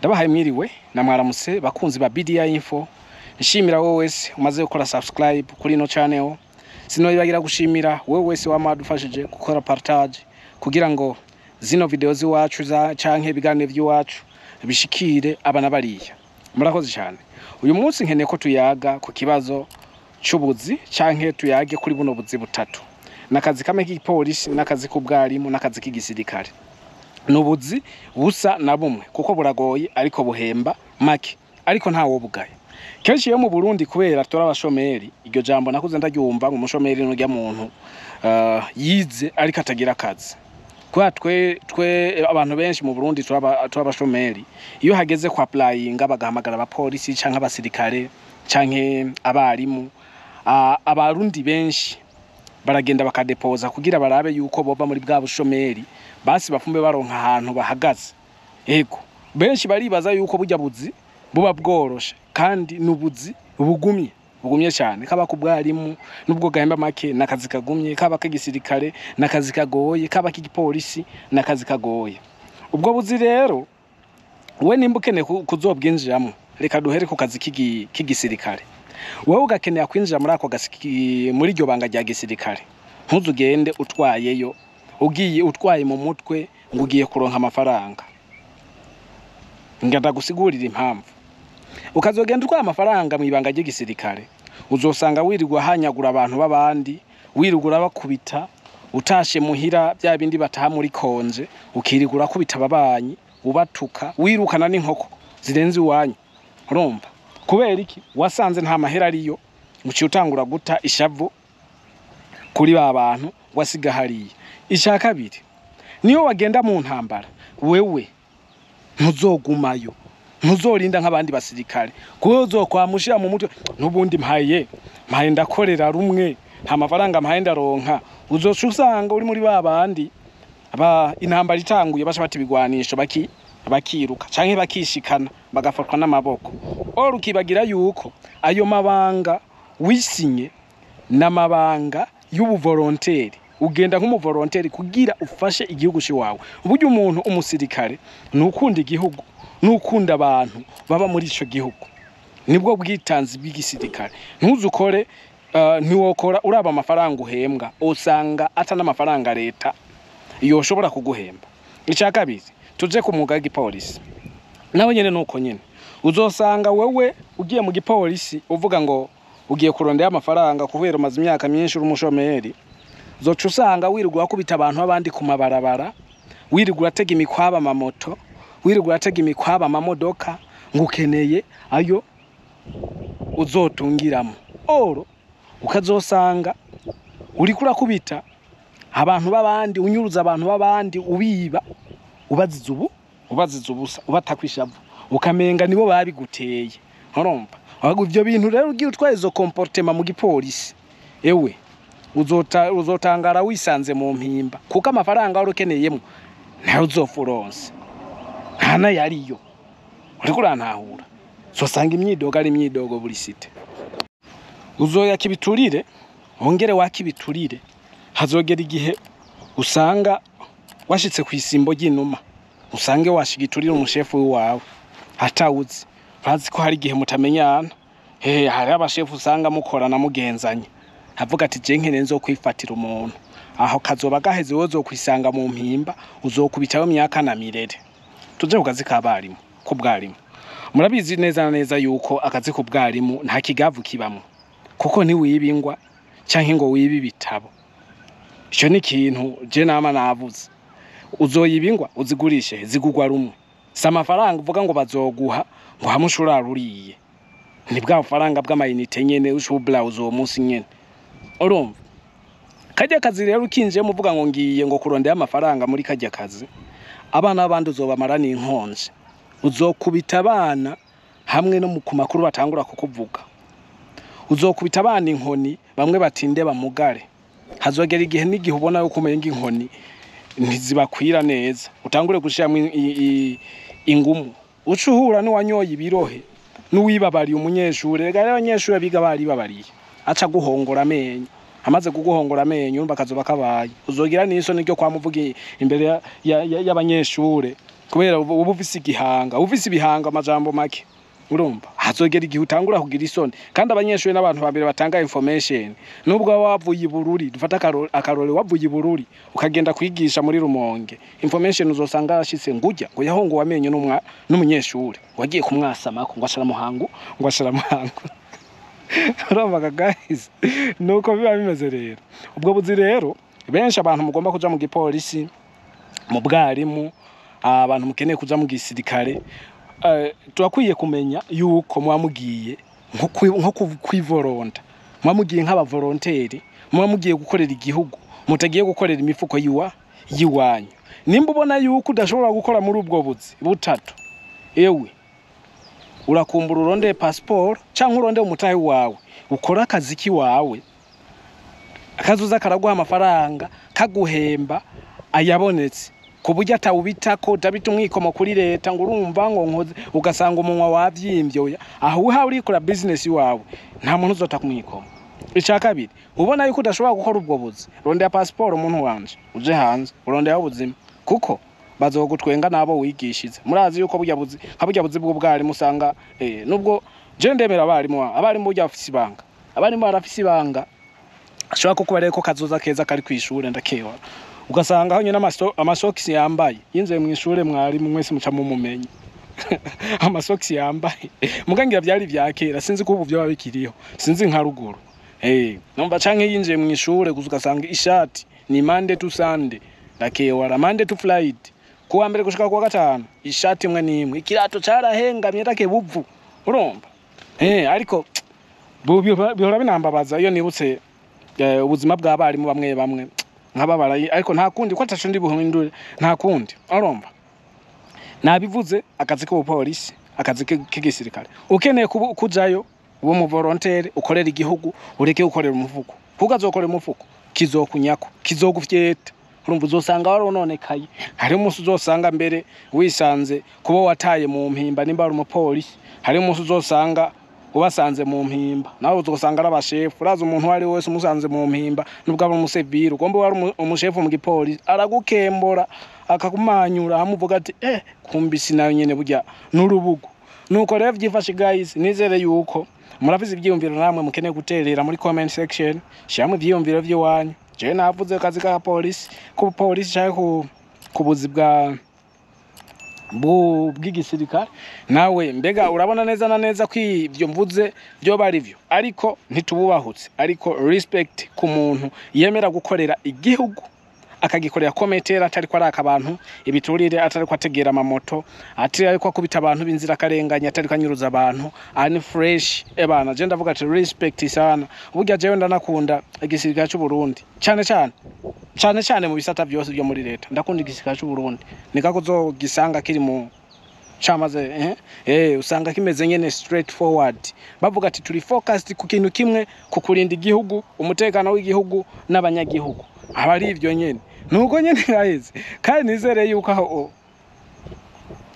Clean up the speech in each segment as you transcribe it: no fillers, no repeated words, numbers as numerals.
Ndabahaye mwiriwe na mwaramutse, bakunzi ba BDI Info. Nshimira wowe wese umaze gukora subscribe kuri ino channel. Sinoyibagira gushimira wowe wese wamadufashije gukora partage kugira ngo zino video z'iwacu za canke ibiganiro by'iwacu bishikire abana bariya. Murakoze cyane. Uyu munsi nkeneye ko tuyaga ku kibazo c'ubuzi, canke tuyage kuri buno buzi butatu: n'akazi kamwe k'igipolisi, n'akazi k'ubwarimu, n'akazi k'igisirikare. N'ubuzi busa na bumwe kuko buragoye, ariko buhemba make, ariko ntawo bugaye. Kenshi iyo mu Burundi, kubera tora abashomeri, iryo jambo nakuze ndaryumva ngo umushomeri n'urya muntu yize ariko atagira akazi. Kubera twe abantu benshi mu Burundi turaba abashomeri, iyo hageze kwa applyinga bagahamagara abapolisi canke abasirikare canke abarimu, abarundi benshi baragenda bakadepoza kugira barabe yuko bova muri bwa bushomeri, basi bafumbe baronka ahantu bahagaze. Ego, benshi baribaza yuko burya buzi buba bworoshe, kandi n'ubuzi bugumye, bugumye cyane. Kaba kubwarimu nubwo gahemba make, nakazi kagumye, kaba k'igisirikare nakazi kagoye, kaba k'igipolisi nakazi kagoye. Ubwo buzi rero, we nimba ukeneye kuzobwinjiramo, reka duhere ku kazi k'igisirikare. Wowe ugakenera kwinjira muri ako muri iryo banga rya gisirikare, ntuzugende utwayeyo, ugiye utwaye mu mutwe ngo ugiye kuronka amafaranga. Ndagusigurira impamvu. Ukazogenda utwaye amafaranga mu ibanga ry'igisirikare, uzosanga wirirwa hanyagura abantu b'abandi, wirirwa urabakubita, utashe muhira bya bindi bataha muri congé, ukirirwa urakubita ababanyi, ubatuka, wirukana n'inkoko zirenze iwanyu. Urumva kubera iki? Wasanze nta mahera ariyo, uciye utangura guta ishavu kuri ba bantu wasiga hariya. Icya kabiri, niyo wagenda mu ntambara, wewe ntuzogumayo, ntuzorinda nk'abandi basirikare, kuko uzokwamushira mu mutwe n'ubundi mpaye ndakorera rumwe, nta mafaranga mpaye ndaronka. Uzoca usanga uri muri ba bandi ba intambara itanguye baca bata ibigwanisho, bakiruka canke bakishikana, bagafatwa n'amaboko. Oro ukibagira yuko ayo mabanga wisinye n'amabanga y'ubuvolontaire, ugenda nk'umuvolontaire kugira ufashe igihugu ciwawe. Uburyo umuntu umusirikare nukunda igihugu, nukunda abantu baba muri ico gihugu, nibwo bwitanzi bw'igisirikare. Ntuzukore, ntiwokora uraba amafaranga uhembwa, usanga ata n'amafaranga leta yoshobora kuguhemba. Icya kabiri, tuje ku mwuga w'igipolisi. Nawe nyene nuko nyene uzosanga wewe ugiye mu gipolisi uvuga ngo ugiye kurondera amafaranga, kubera umaze imyaka myinshi uri umushomeri, uzoca usanga wirirwa wakubita abantu b'abandi ku mabarabara, wirirwa uratega imikwaba amamoto, wirirwa uratega imikwaba amamodoka, ngo ukeneye ayo uzotungiramo. Oro ukazosanga uriko urakubita abantu b'abandi, unyuruza abantu b'abandi, ubiba, ubaziza ubu, ubaziza ubusa, ubatakwishavu, ukamenga nibo babiguteye. Urumva ahubwo ivyo bintu rero, ugiye utwaye izo comportement mu gipolisi, ewe uzotangara wisanze mu mpimba, kuko amafaranga wari ukeneyemo ntayo uzofuronse, nta nayariyo. Uriko urantahura? Uzosanga imyidogo ari imyidogo buri site. Uzoyaka ibiturire, wongere waka ibiturire, hazogera igihe usanga washitse ku isimbo ry'inuma, usange washigiturira umushefu wawe atawuzi. Urazi ko hari igihe mutamenyana, he hari abashefu usanga mukorana mugenzanye, avuga ati: "Je nkeneye nzo kwifatira umuntu." Aho kazoba gaheze, wowe uzokwisanga mu mpimba, uzokubitaho myaka na mirere. Tuje ku kazi k'abarimu, k'ubwarimu. Murabizi neza na neza yuko akazi k'ubwarimu nta kigavu kibamwo, kuko ntiwiba ingwa canke ngo wibe ibitabo. Ico ni ikintu je nama navuze. Uzoyiba ingwa uzigurishe? Zigugwa rumwe. Si amafaranga uvuga ngo bazoguha ngo hamwe ushurara uriye, ni bwa bufaranga bw'amayinite nyene ushubura uwo munsi nyene. Urumva kajya kazi rero, ukinjiyemo uvuga ngo ngiye ngo kurondera amafaranga muri kajya kazi, abana b'abandi uzobamara n'inkonje, uzokubita abana hamwe no ku makuru batangura kukuvuga, uzokubita abana inkoni, bamwe batinde bamugare. Hazogera igihe n'igihe ubona yuko umenga inkoni ntizibakwira neza, utangure gushiramwo ingumu, uca uhura n'uwanyoye ibirohe n'uwibabariye umunyeshure. Rega rero abanyeshure biga baribabariye, aca guhongora amenyo. Amaze kuguhongora amenyo, urumva akazoba kabaye, uzogira n'isoni ryo kwamuvuga imbere y'abanyeshure. Kubera uba ufise igihanga, uba ufise ibihanga, amajambo make. Urumva hazogera igihe utangura kugira isoni. Kandi abanyeshuri n'abantu babiri batanga information. Nubwo waba wavuye i Bururi, dufate akarore, wavuye i Bururi ukagenda kwigisha muri Rumonge, information uzosanga yashitse ngujya ngo yahongo wamenye n'umunyeshuri wagiye kumwasamako, ngo ashara muhangu, ngo ashara muhangu. Urumva guys, nuko biba bimeze. Rero ubwo buzi rero, benshi abantu mugomba kuja mu gipolisi, mu bwarimu, abantu mukeneye kuja mu gisirikare, turakwiye kumenya yuko muba mugiye nko kwivoronta, muba mugiye nk'abavolonteri, muba mugiye gukorera igihugu, mutagiye gukorera imifuko yiwanyu. Nimba ubona yuko udashobora gukora muri ubwo buzi butatu, ewe urakumbura urondeye passport canke urondeye umutahe wawe, ukore akazi kiwawe, akazuza karaguha amafaranga, kaguhemba ayabonetse, ku buryo atawubitako, utabita umwikomo kuri leta ngo urumva ngo nkoze, ugasanga umunwa wavyimbye. Oya, aho uhawe urikora business iwawe, nta muntu uzota kumwikomo. Ica kabiri, ubona yuko udashobora gukora ubwo buzi, rondera passport, umuntu wanje, uje hanze urondeho ubuzima, kuko bazogutwenga nabo wigishize. Murazi yuko burya buzi, nka burya buzi bw'ubwarimu, usanga nubwo je ndemera abarimu, abarimu burya bafise ibanga, abarimu barafise ibanga. Ashobora kukuba rero ko kazoza keza kari kw'ishure, ndakewa ugasanga aho nyine amasokisi yambaye yinjiye mu ishure, mwarimu mwese muca mumumenye amasokisi yambaye. Mugangira byari vya kera, sinzi ko ubu vyoba bikiriho, sinzi nka ruguru. Numva canke yinjiye mu ishure gusa ugasanga ishati ni Monday to Sunday, ndakewara Monday to Friday, kuwa mbere gushika kuwa gatanu, ishati imwe n'imwe, ikirato carahengamye, ndakebuvu. Urumva, ariko bihora binambabaza iyo nibutse ubuzima bw'abarimu bamwe bamwe, nkababara, ariko nta kundi ko ataco ndi buhindure, nta kundi. Urumva nabivuze, akazi k'ubupolisi, akazi k'igisirikare, ukeneye kujayo ube umuvolontere, ukorera igihugu, ureke gukorera umufuko, kuko azokorera umufuko kizokunyako, kizogufyeta. Urumva uzosanga warononekaye. Hari umunsi uzosanga mbere wisanze kuba wataye mu mpimba. Nimba ari umupolisi, hari umunsi uzosanga ubasanze mu mpimba, nawe uzosanga ari abashefu. Urazi umuntu uwo ari we wese umusanze mu mpimba, nubwo ari umusivili, ugomba wari umushefu mu gipolisi, aragukembora, akakumanyura, amuvuga ati: "Kumbisi nayo nyene burya n'urubugu." Nuko rero vyifashe guys, nizere yuko murafise ivyiyumviro namwe mukeneye guterera muri comment section. Shiramwo ivyiyumviro vy'iwanyu. Jewe navuze akazi ka polisi, ku polisi canke ku buzi bwa bw'igisirikare. Nawe mbega urabona neza na neza ko ivyo mvuze vyoba ari vyo? Ariko ntitububahutse, ariko respect ku muntu yemera gukorera igihugu, akagikorera kometera, atariko araka abantu ibiturire, atariko ategera amamoto, atari ariko akubita abantu b'inzirakarenganye, atariko anyuruza abantu, ani fresh. Ebana, je ndavuga ati respect sana. Burya jewe ndanakunda igisirikare c'u Burundi cyane cyane, cyane cyane mu bisata byose byo muri leta. Ndakunda igisirikare c'u Burundi, nikako uzogisanga kiri mu camaze usanga kimeze nyene straight forward, bavuga ati turi focused ku kintu kimwe, ku kurinda igihugu, umutekano w'igihugu n'abanyagihugu. Aba ari ivyo nyene, nuko nyene gaheze. Kandi nizere yuko aho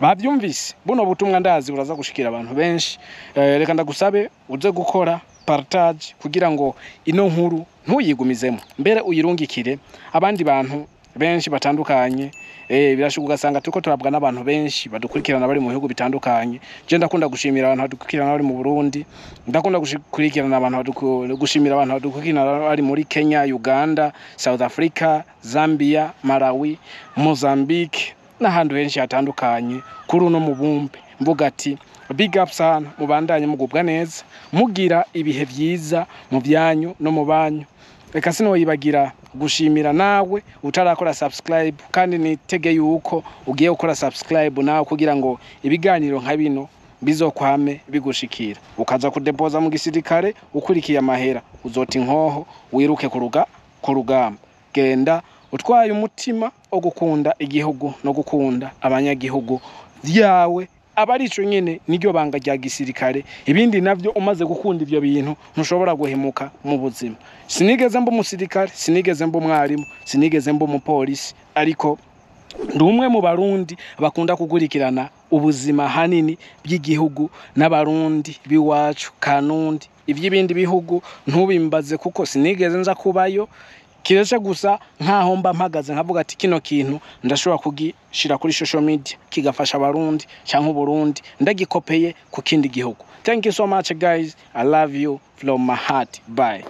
bavyumvise buno butumwa, ndazi buraza gushikira abantu benshi. Reka ndagusabe uze gukora partage kugira ngo ino nkuru ntuyigumizemo, mbere uyirungikire abandi bantu benshi batandukanye. Birashoboka ugasanga turiko turabwa n'abantu benshi badukurikirana bari mu bihugu bitandukanye. Je ndakunda gushimira abantu badukurikirana bari mu Burundi, ndakunda gukurikirana abantu gushimira abantu badukurikirana bari muri Kenya, Uganda, South Africa, Zambia, Malawi, Mozambique n'ahandi henshi hatandukanye kuri uno mubumbe. Mvuga ati big up sana, mubandanye mugubwa neza, mugira ibihe vyiza mu byanyu no mu banyu. Reka sinoyibagira gushimira nawe utarakora subscribe, kandi nitege yuko ugiye gukora subscribe nawe kugira ngo ibiganiro nka bino bizokwame bigushikira. Ukaza kudepoza mu gisirikare ukurikiye amahera, uzota inkoho wiruke ku rugamba. Genda utwaye umutima wo gukunda igihugu no gukunda abanyagihugu vyawe, aba ari ico nyene, niryo banga rya gisirikare. Ibindi navyo, umaze gukunda ivyo bintu ntushobora guhemuka mu buzima. Sinigeze mba umusirikare, sinigeze mba umwarimu, sinigeze mba umupolisi, ariko ndi umwe mu Barundi bakunda kukurikirana ubuzima hanini bw'igihugu n'Abarundi b'iwacu kanundi. Iby'ibindi bihugu ntubimbaze kuko sinigeze nza kubayo. Kiretse gusa nkaho mba mpagaze nkavuga ati kino kintu ndashobora kugishira kuri social media kigafasha Abarundi cyangwa Uburundi, ndagikopeye ku kindi gihugu. Thank you so much, guys. I love you from my heart. Bye.